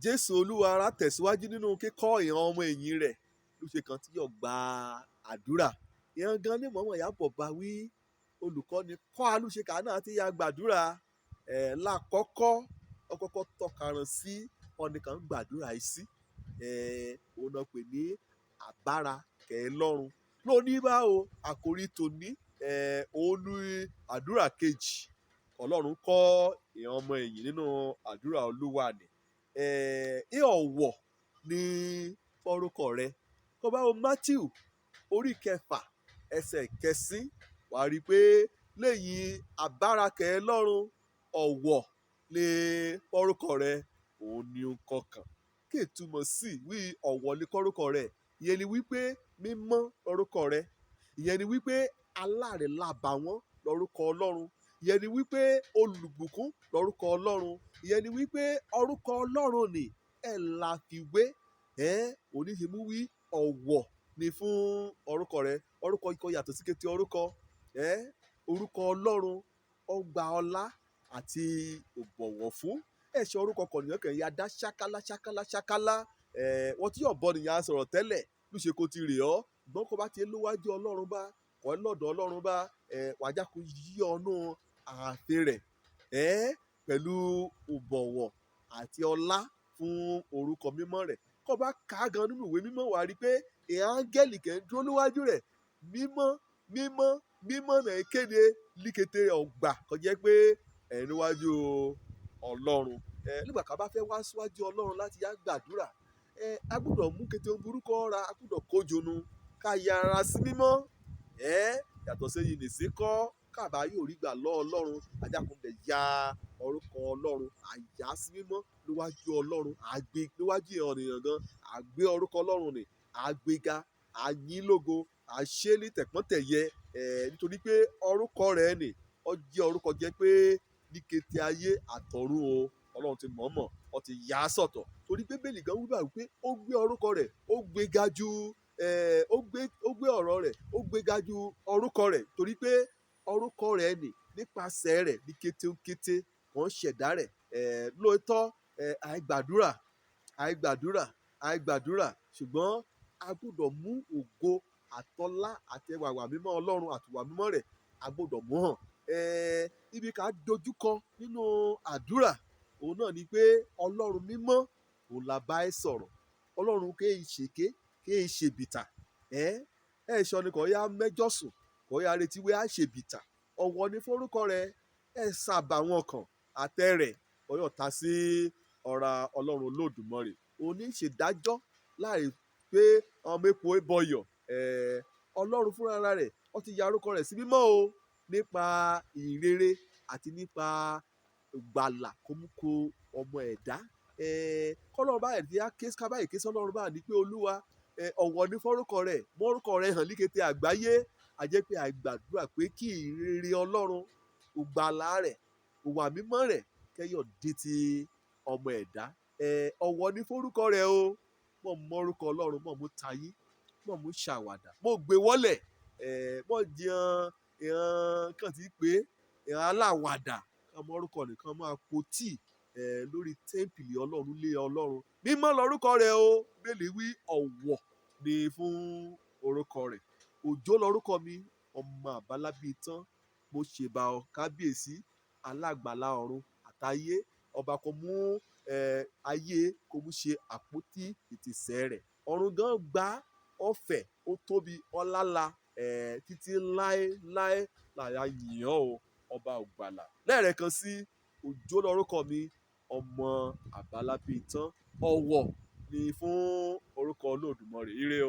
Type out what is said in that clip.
Jésù Olúwa ara tẹ̀síwájú nínú kíkọ́ ìran ọmọ ẹ̀yìn rẹ̀ lóṣè kan tí yóò gba àdúrà. Ìran gan ní mọ̀ọ́mọ̀ yà bọ̀ bá wí olùkọ́ni kọ́ alúṣe kà náà tí ya gbàdúrà. Ẹ̀ lákọ́kọ́ ọkọ́kọ́ tọ́karàn sí ọ̀nìkan gbàdúrà yìí sí. Ẹ̀ òun náà pè ní àbára kẹ́ẹ̀lọ́run. Lónìí báwo àkòrí tòní, ẹ̀ òun ní àdúrà kejì. Ọlọ́run kọ́ ìran ọmọ ẹ̀yìn nínú àdúrà Olúwa ni. Ẹ̀ ẹ ọ̀wọ̀ ní fọ́rúkọ rẹ. Kó bá wo Matthew orí kẹfà ẹsẹ̀ kẹsín, wàá rí i pé lẹ́yìn àbára kẹ́ẹ̀lọ́run ọ̀wọ̀ ní fọ́rúkọ rẹ, òun ni ó kọkàn. Kí ìtumọ̀ sí wí ọ̀wọ̀ ní fọ́rúkọ rẹ? Ìyẹn ni wípé mímọ́ lorúkọ rẹ. Ìyẹn ni wípé alárẹ̀lábàwọ́n lorúkọ Ọlọ́run. Ìyẹn ni wípé olùbùkún lorúkọ Ọlọ́run. Ìyẹn ni wípé orúkọ Ọlọ́run ni ẹ̀ la fi wé. Ẹ́ oníṣemú wí ọ̀wọ̀ ni fún orúkọ rẹ. Orúkọ ikọ̀ yàtọ̀ sí kété orúkọ. Ẹ́ orúkọ Ọlọ́run ọgbà ọlá àti ìbọ̀wọ̀ fún. Ẹ̀ṣẹ̀ orúkọ kọ̀nìyàn kan ya dá ṣákálá ṣákálá ṣákálá. Ẹ̀ wọ́n tí yóò bọ́ nìyẹn sọ̀rọ̀ tẹ́lẹ̀ lóṣè kó ti rè ọ́. Ṣùgbọ́n kó bá ti léwájú Ọlọ́run bá, kọ́ lọ́dọ̀ Ọlọ́run bá, ẹ̀ wàá kó yí ọnú ààfin rẹ̀. Ẹ́ pẹ̀lú ìbọ̀wọ̀ àti ọlá fún orúkọ mímọ́ rẹ̀. Kó bá ká gan nínú ìwé mímọ́ wàá rí i pé ìhàn áńgẹ́lì kẹ́ ń dúró níwájú rẹ̀. Mímọ́, mímọ́, mímọ́ náà kéde líkété ọgbà kó jẹ́ pé ẹ̀ níwájú Ọlọ́run. Ẹ̀ nígbà ká bá fẹ́ wá síwájú Ọlọ́run láti yá gbàdúrà, ẹ̀ a gbọdọ̀ mú kété ohun burúkú ra, a gbọdọ̀ kójonu ká ya ara sí mímọ́. Ẹ́ yàtọ̀ sí èyí nìsín kọ́ kábàá yóò rí gbà lọ́ Ọlọ́run. Ajákùnbẹ̀ ya orúkọ Ọlọ́run, àyà sí mímọ́ níwájú Ọlọ́run, àgbé níwájú ènìyàn gan, àgbé orúkọ Ọlọ́run ni, àgbéga, àyínlógo, àṣẹ ní tẹ̀pọ́ntẹ̀yẹ. Ẹ̀ nítorí pé orúkọ rẹ̀ ni, ó jẹ́ orúkọ jẹ́ pé ní kété ayé àtọ̀run o, Ọlọ́run ti mọ̀ọ́mọ̀, ó ti yà á sọ̀tọ̀. Torí pé Bíbélì gan wí báyìí wípé ó gbé orúkọ rẹ̀, ó gbé ga ju, ẹ̀ ó gbé ọ̀rọ̀ rẹ̀, ó gbé ga ju orúkọ rẹ̀. Torí pé orúkọ rẹ̀ ni nípasẹ̀ rẹ̀ ní kété kété wọ́n ṣẹ̀dá rẹ̀. Ẹ̀ lóòótọ́, ẹ̀ àìgbàdúrà, àìgbàdúrà, àìgbàdúrà. Ṣùgbọ́n a gbọdọ̀ mú ògo àtọlá àti ẹwà ìwà mímọ́ Ọlọ́run àti ìwà mímọ́ rẹ̀, a gbọdọ̀ mú hàn. Ẹ̀ ibi ká dojúkọ nínú àdúrà, òun náà ni pé Ọlọ́run mímọ́, òun la bá ẹ sọ̀rọ̀. Ọlọ́run kì í ṣèké, kì í ṣe bìtà. Ẹ́ ẹ̀ sọ ni kò yá mẹ́jọ sùn, kò yá retí wí á ṣe bìtà. Ọ̀wọ̀ ni fọ́rúkọ rẹ̀, ẹ sàbà wọn kan àtẹ rẹ̀, ọyọ́ ta sí ọ̀rá Ọlọ́run Olódùmarè. Òun ní ṣèdájọ́ láì pé ọmọ epo bọyọ̀. Ẹ̀ Ọlọ́run fúnra rẹ̀, ó ti ya orúkọ rẹ̀ sí mímọ́ o nípa ìrere àti nípa ìgbàlà kó mú kó ọmọ ẹ̀dá. Ẹ̀ kọ́lọ́run bá ẹ̀ tí á ké ká báyìí ké sọ́lọ́run bá ní pé Olúwa, ẹ̀ ọ̀wọ̀ ni fọ́rúkọ rẹ̀, mọ orúkọ rẹ̀ hàn ní kété àgbáyé. A jẹ́ pé àìgbàdúrà pé kí ìrere Ọlọ́run, ìgbàlà rẹ̀, ìwà mímọ́ rẹ̀ kẹ́yọ̀ dé ti ọmọ ẹ̀dá. Ẹ̀ ọ̀wọ̀ ni fọ́rúkọ rẹ̀ o. Mọ̀ mọ orúkọ Ọlọ́run, mọ̀ mú tayín, mọ̀ mú ṣàwàdà, mọ̀ gbé wọ́lẹ̀. Ẹ̀ mọ̀ jẹun ìran kan tí pé ìran aláwàdà. Ká mọ orúkọ nìkan máa po tíì, ẹ̀ lórí tẹ́ḿpìlì Ọlọ́run lé Ọlọ́run. Mímọ́ lorúkọ rẹ̀ o. Bíbélì wí ọ̀wọ̀ ni fún orúkọ rẹ̀. Òjó lorúkọ mi, ọmọ àbálábí tán. Mo ṣèbà ọ kábíyèsí alágbàlá ọ̀run àtayé. Ọba kò mú ẹ̀ ayé kò mú ṣe àpótí ìtìsẹ̀ rẹ̀. Ọ̀run gan gbá ọ̀fẹ́, ó tóbi, ọlála, ẹ̀ títí láé láé làyà yìn ọ́ o, ọba ògbàlà. Lẹ́ẹ̀kan sí, Òjó lorúkọ mi, ọmọ àbálábí tán. Ọ̀wọ̀ ni fún orúkọ Olódùmarè. Ire o.